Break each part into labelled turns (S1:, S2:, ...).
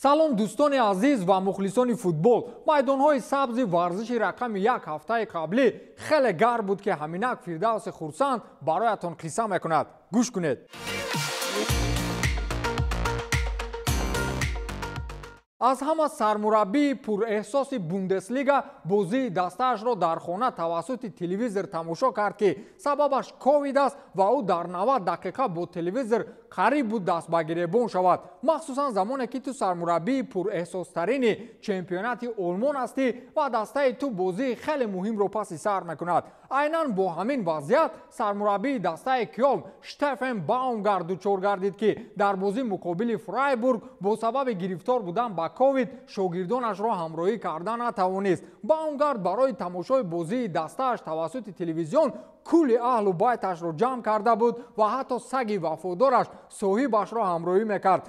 S1: Салом дӯстони азиз ва мухлисони футбол. Майдонҳои сабзи варзиши рақами як ҳафтаи қаблӣ хеле гарм буд, ки ҳаминак Фирдавси Хурсанд бароятон қисса мекунад. Гӯш кунед. Аз ҳама сармураббии пурэҳсоси Бундеслига бозии дастаашро дар хона тавассути телевизор тамошо кард, ки сабабаш ковид аст ва ӯ дар 90 дақиқа бо телевизор қариб буд даст ба гиребон шавад. Махсусан замоне ки ту сармураббии пурэҳсостарини чемпионати Олмон ҳастӣ ва дастаи ту бозии хеле муҳимро паси сар мекунад. Айнан бо ҳамин вазъият сармураббии дастаи Кёлн Штефен Баумгард дучор гардид, ки дар бозӣ муқобили Фрайбург бо сабаби гирифтор будан ба ковид шогирдонашро ҳамроҳӣ карда натавонист. Баумгард барои тамошои бозии дастааш тавассути телевизион кулли аҳлу байташро ҷамъ карда буд ва ҳатто саги вафодораш соҳибашро ҳамроҳӣ мекард.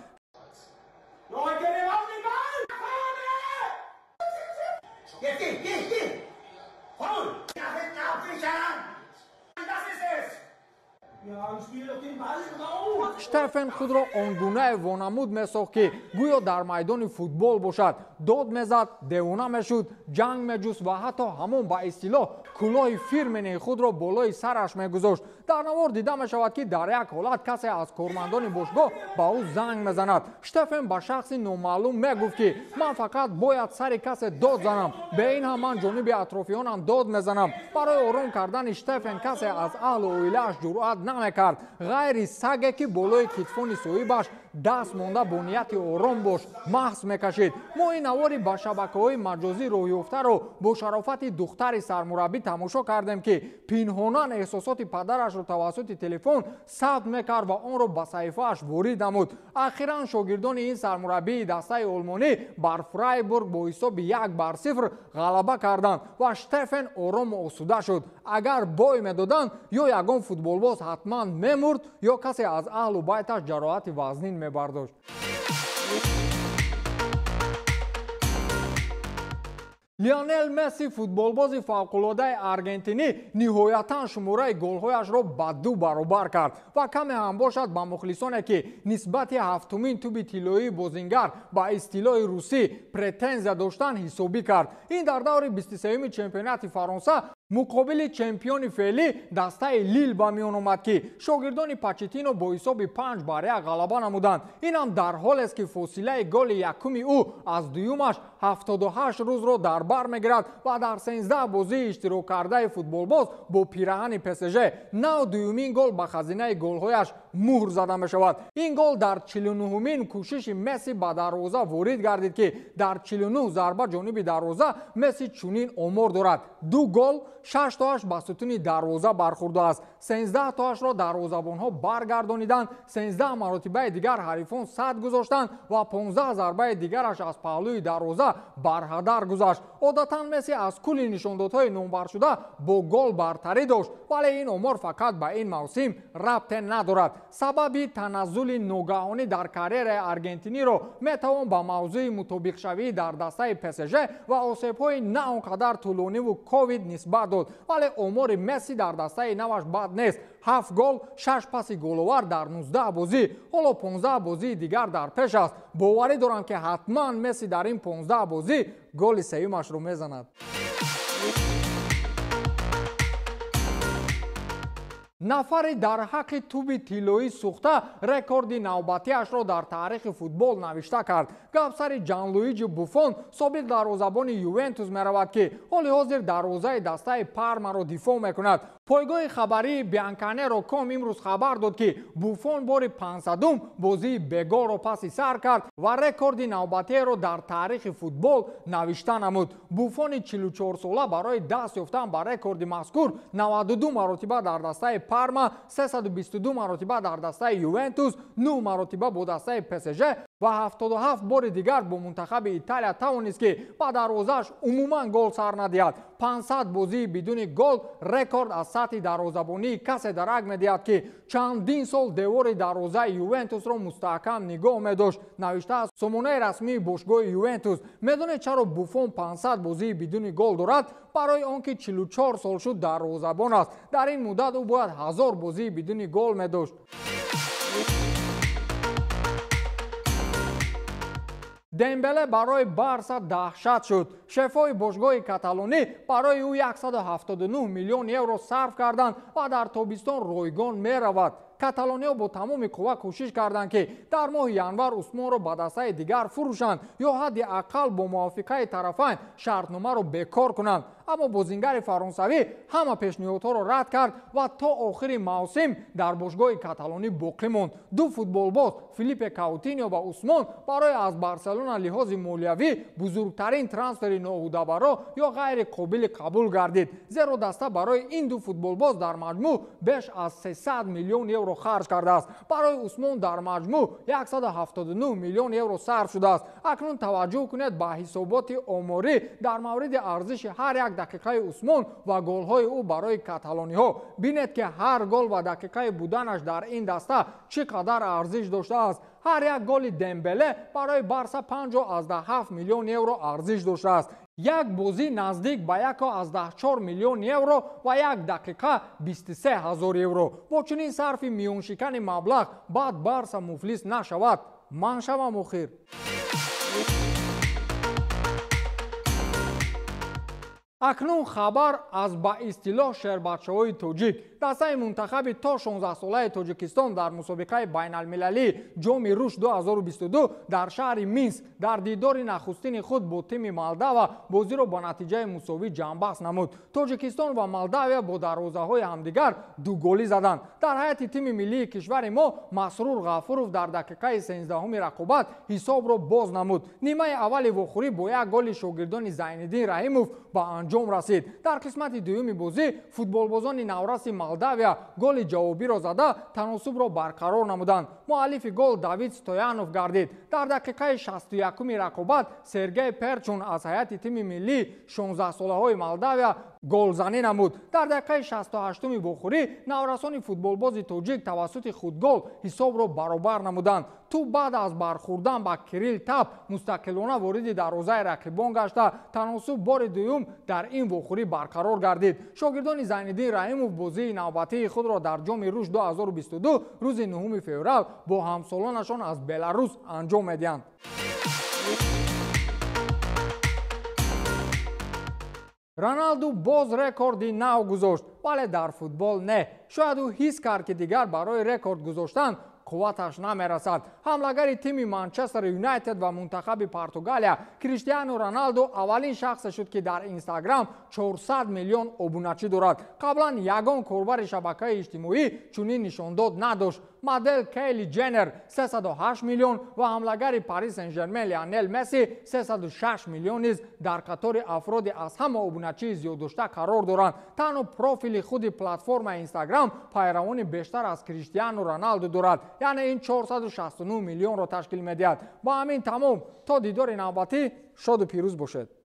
S1: Штефен худро он гунае вонамуд месохт, ки гӯё дар майдони футбол бошад. Дод мезад, девона мешуд, ҷанг меҷуст ва ҳатто ҳамон ба истилоҳ кулоҳи фирмении худро болои сараш мегузошт. Дар навор дида мешавад, ки дар як ҳолат касе аз кормандони бошгоҳ ба ӯ занг мезанад. Штефен ба шахси номаълум мегуфт, ки ман фақат бояд сари касе дод занам, бе ин ҳам ман ҷониби атрофиёнам дод мезанам. Барои ором кардани Штефен касе аз аҳлу оилааш ҷуръат намекард, ғайри саге, ки болои китфони соҳибаш даст монда бо нияти ором бош маҳз мекашид. Мо ин навори ба шабакаҳои маҷозӣ роҳёфтаро бо шарофати духтари сармураббӣ тамошо кардем, ки пинҳонан эҳсосоти падарашро тавассути телефон сабт мекард ва онро ба саҳифааш ворид намуд. Ахиран шогирдони ин сармураббии дастаи олмонӣ бар Фрайбург бо ҳисоби 1-0 ғалаба карданд ва Штефен орому осуда шуд. Агар бой медоданд, ё ягон футболбоз ҳатман мемурд, ё касе аз аҳлу байташ ҷароҳати вазнин мебардошт. Лионел Месси, футболбози фавқулодаи аргентинӣ, ниҳоятан шумораи голҳояшро ба 2 баробар кард ва каме ҳам бошад ба мухлисоне, ки нисбати ҳафтумин туби тиллоии бозингар ба истилоҳи русӣ претензия доштанд, ҳисобӣ кард. Ин дар даври 23-юми чемпионати Фаронса муқобили чемпиони феълӣ дастаи Лил ба миён омад, ки шогирдони Почеттино бо ҳисоби 5-1 ғалаба намуданд. Инам дар ҳолест, ки фосилаи голи якуми ӯ аз дуюмаш 78 рӯзро дар бар мегирад ва дар 13 бозии иштироккардаи футболбоз бо пираҳани ПСЖ нав дуюмин гол ба хазинаи голҳояш муҳр зада мешавад. Ин гол дар 49-умин кӯшиши Месси ба дарвоза ворид гардид, ки дар 49 зарба ҷониби дарвоза Месси чунин омор дорад: 2 гол, 6 тоаш ба сутуни дарвоза бархӯрдааст, 13 тоашро дарвозабонҳо баргардониданд, 13 маротибаи дигар ҳарифон сад гузоштанд ва 15 зарбаи дигараш аз паҳлӯи дарвоза барҳадар гузашт. Одатан Месси аз кулли нишондодҳои номбаршуда бо гол бартарӣ дошт, вале ин омор фақат ба ин мавсим рабте надорад. Сабаби таназзули ногаҳонӣ дар карьераи аргентиниро метавон ба мавзӯи мутобиқшавӣ дар дастаи ПСЖ ва осебҳои на он қадар тӯлониву ковид нисбат дод, вале омори Месси дар дастаи наваш бад нест: 7 гол, 6 паси головар дар 19 бозӣ. Ҳоло 15 бозии дигар дар пеш аст. Боварӣ дорам, ки ҳатман Месси дар ин 15 бозӣ голи сеюмашро мезанад. Нафари дар ҳаққи туби тиллоӣ сӯхта рекорди навбатиашро дар таърихи футбол навишта кард. Гап сари Ҷанлуиҷи Буфон, собиқ дарвозабони Ювентус меравад, ки ҳоли ҳозир дарвозаи дастаи Пармаро дифоъ мекунад. Пойгоҳи хабарии Бианканеро ком имрӯз хабар дод, ки Буфон бори 500-ум бозии беголро паси сар кард ва рекорди навбатиеро дар таърихи футбол навишта намуд. Буфони 44-сола барои даст ёфтан ба рекорди мазкур 92 маротиба дар дастаи Парма, 322 маротиба дар дастаи Ювентус, 9 маротиба бо дастаи ПСЖ ва 77 бори дигар бо мунтахаби Италия тавонист, ки ба дарвозааш умуман гол сар надиҳад. 500 бозии бидуни гол рекорд аз сатҳи дарвозабонии касе дарак медиҳад, ки чандин сол девори дарвозаи Ювентусро мустаҳкам нигоҳ медошт, навиштааст сомонаи расмии бошгоҳи Ювентус. Медонед чаро Буфон 500 бозии бидуни гол дорад? Барои он ки 44 сол шуд дарвозабон аст. Дар ин муддат ӯ бояд 1000 бозии бидуни гол медошт. Дембеле барои Барса даҳшат шуд. Шефҳои бошгоҳи каталонӣ барои ӯ 179 миллион евро сарф карданд ва дар тобистон ройгон меравад. Каталониҳо бо тамоми қувва кӯшиш карданд, ки дар моҳи январ Усмонро ба дастаи дигар фурӯшанд ё ҳадди ақал бо мувофиқаи тарафайн шартномаро бекор кунанд. Аммо бозингари фаронсавӣ ҳама пешниҳодҳоро рад кард ва то охири мавсим дар бошгоҳи каталонӣ боқӣ монд. Ду футболбоз Филиппе Каутиньо ва Усмон барои аз Барселона лиҳози молиявӣ бузургтарин трансфери ноҳудабаро ё ғайри қобили қабул гардид, зеро даста барои ин ду футболбоз дар маҷмӯъ беш аз 300 миллион евро харҷ кардааст. Барои Усмон дар маҷмӯъ 179 миллион евро сарф шудааст. Акнун таваҷҷӯҳ кунед ба ҳисоботи оморӣ дар мавриди арзиши ҳар як дақиқаи Усмон ва голҳои ӯ барои каталониҳо. Бинед, ки ҳар гол ва дақиқаи буданаш дар ин даста чӣ қадар арзиш доштааст. Ҳар як голи Дембеле барои Барса 5,7 миллион евро арзиш доштааст. Як бозӣ наздик ба 1,4 миллион евро ва як дақиқа 23 ҳазор евро. Бо чунин сарфи миёншикани маблағ баъд Барса муфлис нашавад. Ман шавам охир. Акнун хабар аз ба истилоҳ шербачаҳои тоҷик. Дастаи мунтахаби то 16-солаи Тоҷикистон дар мусобиқаи байналмилалии Ҷоми Рушд 2022 дар шаҳри Минск дар дидори нахустини худ бо тими Молдава бозиро ба натиҷаи мусовӣ ҷамъбаст намуд. Тоҷикистон ва Молдавия бо дарвозаҳои ҳамдигар дуголӣ заданд. Дар ҳайати тими миллии кишвари мо Масрур Ғафуров дар дақиқаи 13-уми рақобат ҳисобро боз намуд. Нимаи аввали вохӯрӣ бо як голи шогирдони Зайниддин Раҳимов ба анҷом расид. Дар қисмати дуюми бозӣ футболбозони навраси Молдавия голи ҷавобиро зада таносубро барқарор намуданд. Муаллифи гол Давид Стоянов гардид. Дар дақиқаи 61-уми рақобат Сергей Перчун аз ҳайати тими миллии 16-солаҳои Молдавия голзанӣ намуд. Дар дақиқаи 68-уми вохӯрӣ наврасони футболбози тоҷик тавассути худгол ҳисобро баробар намуданд. Тӯб баъд аз бархӯрдан ба Кирилл Тап мустақилона вориди дарвозаи рақибон гашта таносуб бори дуюм дар ин вохӯрӣ барқарор гардид. Шогирдони Зайниддин Раҳимов бозии навбатии худро дар Ҷоми Рушд 2022 рӯзи 9 феврал бо ҳамсолонашон аз Беларус анҷом медиҳанд. Роналду боз рекорди нав гузошт, вале дар футбол не. Шояд ӯ ҳис кард, ки дигар барои рекорд гузоштан қувваташ намерасад. Ҳамлагари тими Манчестер Юнайтед ва мунтахаби Португалия Криштиану Роналду аввалин шахсе шуд, ки дар Инстаграм 400 миллион обуначӣ дорад. Қаблан ягон корбари шабакаи иҷтимоӣ чунин нишондод надошт. Модел Кейли Ҷеннер 308 миллион ва ҳамлагари Парис Сен-Жермен Лионел Месси 306 миллион низ дар қатори афроди аз ҳама обуначии зиёддошта қарор доранд. Танҳо профили худи платформаи Инстаграм пайравони бештар аз Криштиану Роналду дорад, яъне ин 469 миллионро ташкил медиҳад. Ба ҳамин тамом. То дидори навбатӣ шоду пирӯз бошед.